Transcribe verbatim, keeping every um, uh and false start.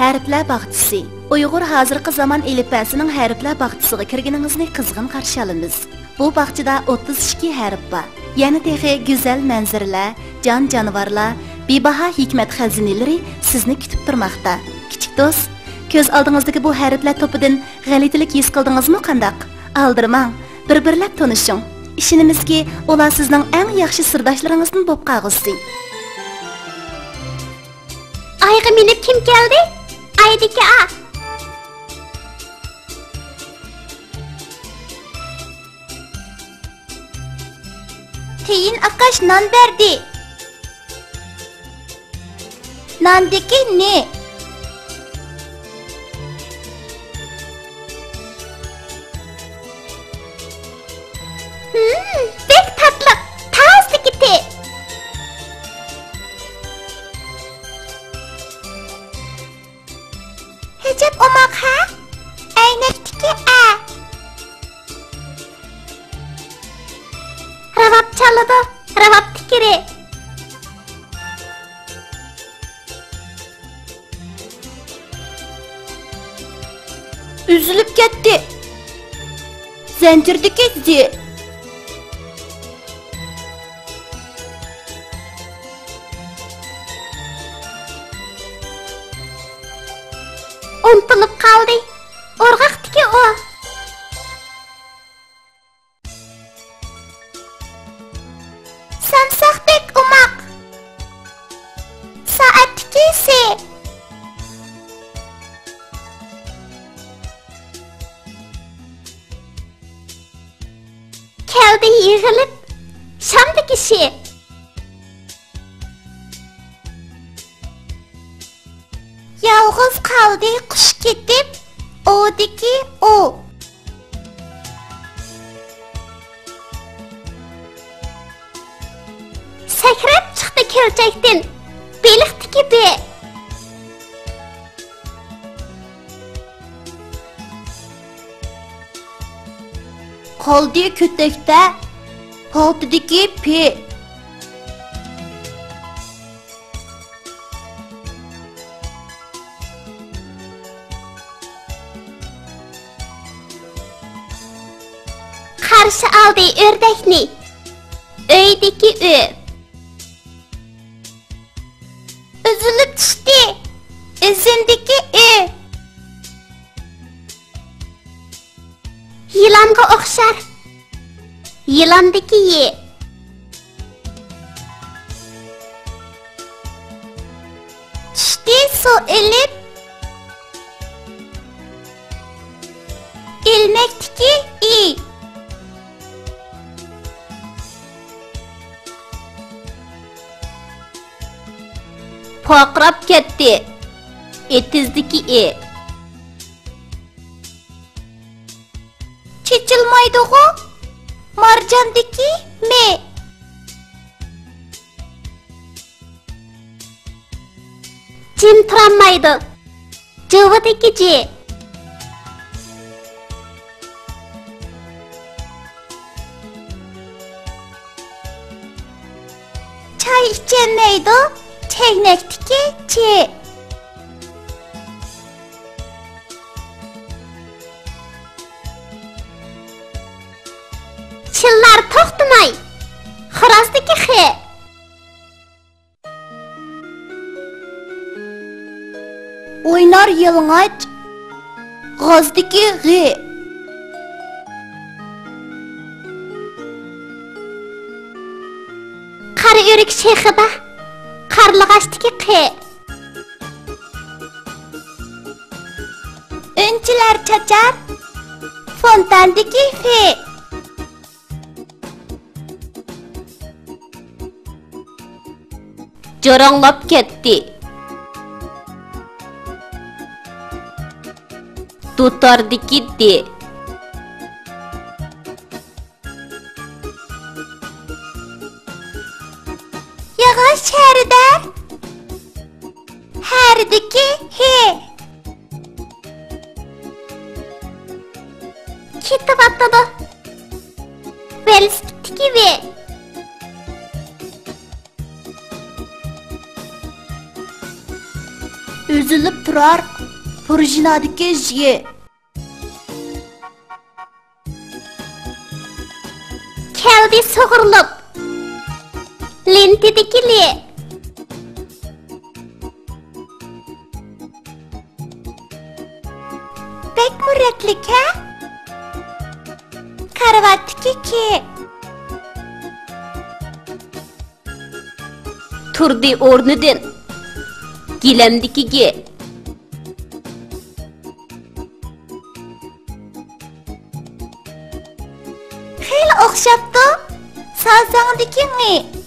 ھەرپلەر باغچىسى. ئۇيغۇر ھازىرقى زامان ئېلىپبەسىنىڭ ھەرپلەر باغچىسىغا كىرگىنىڭىزنى قىزغىن قارشى ئالىمىز. بۇ باغچىدا ئوتتۇز ئىككى ھەرپ بار. يەنە تېخى گۈزەل مەنزىرىلەر، جان-جانىۋارلار، بىباھا ھېكمەت خەزىنىلىرى سىزنى كۈتۈپ تۇرماقتا. كىچىك دوست، كۆز ئالدىڭىزدىكى بۇ ھەرپلەر توپىدىن غەلىتىلىك ھېس قىلدىڭىزمۇ قانداق؟ ئالدىرىماڭ، بىر-بىرلەپ تونۇشۇڭ. ئىشىنىمىزكى، ئۇلار سىزنىڭ ئەڭ ياخشى سىرداشلىرىڭىزدىن بولۇپ قالغۇسى. ئايغا مىنىپ كىم كەلدى؟ ئايدىكى ئا. تېيىن ئاكاش نان بەردى. ناندىكى نى. ھىم، بەك تاتلىق، تازىدىكى تى. ئەجەب ئوماق ھە؟ ئەينەكتىكى ئە. راۋاب چالىدۇ، راۋاب تىكىرى. ئۈزۈلۈپ كەتتى. زەنجىردىكى زى. ئۇنتۇلۇپ قالدى. ئورغاقتىكى ئۇ. سامساقتەك ئوماق. سائەتتىكى سى. كەلدى يىغىلىپ شامدىكى شى. يالغۇز قالدى قۇش كېتىپ، ئودىكى ئۇ. سەكرەپ چىقتى كۆلچەكتىن، بېلىقتىكى بى. قالدى كۆتەكتە، پالتىدىكى پى. قارشى ئالدى ئۆردەكنى، ئۆيدىكى ئۆ. ئۈزۈلۈپ چۈشتى، ئۈزۈمدىكى ئۈ. يىلانغا ئوخشار، يىلاندىكى يى. چۈشتى سۇ ئېلىپ، ئىلمەكتىكى ئى. پارقىراپ كەتتى. ئېتىزدىكى ئى. چېچىلمايدىغۇ؟ مارجاندىكى مى. جىم تۇرالمايدۇ. جۇۋىدىكى جى. چاي ئىچەلمەيدۇ، چەينەكتىكى چى. چىللار توختىماي، خورازدىكى خى. ئوينار يالىڭاچ، غازدىكى غى. قارا ئۆرۈك شېخىدا، قارلىغاچتىكى قى. ئۈنچىلەر چاچار، فونتاندىكى فى. جاراڭلاپ كەتتى. دۇتاردىكى دى. ياغاچ ھەرىدە، ھەرىدىكى ھى. كېتىۋاتىدۇ. ۋېلىسىپىتتىكى ۋى. ئۈزۈلۈپ تۇرار پۇرژىنادىكى ژ. كەلدى سۇغۇرۇلۇپ لېنتىدىكى ل. بەكمۇ رەتلىك ھە؟ كارىۋاتتىكى ك. تۇردى ئورنىدىن گىلەمدىكى گ. خېلى ئوخشاپتۇ. سازاڭدىكى ڭ.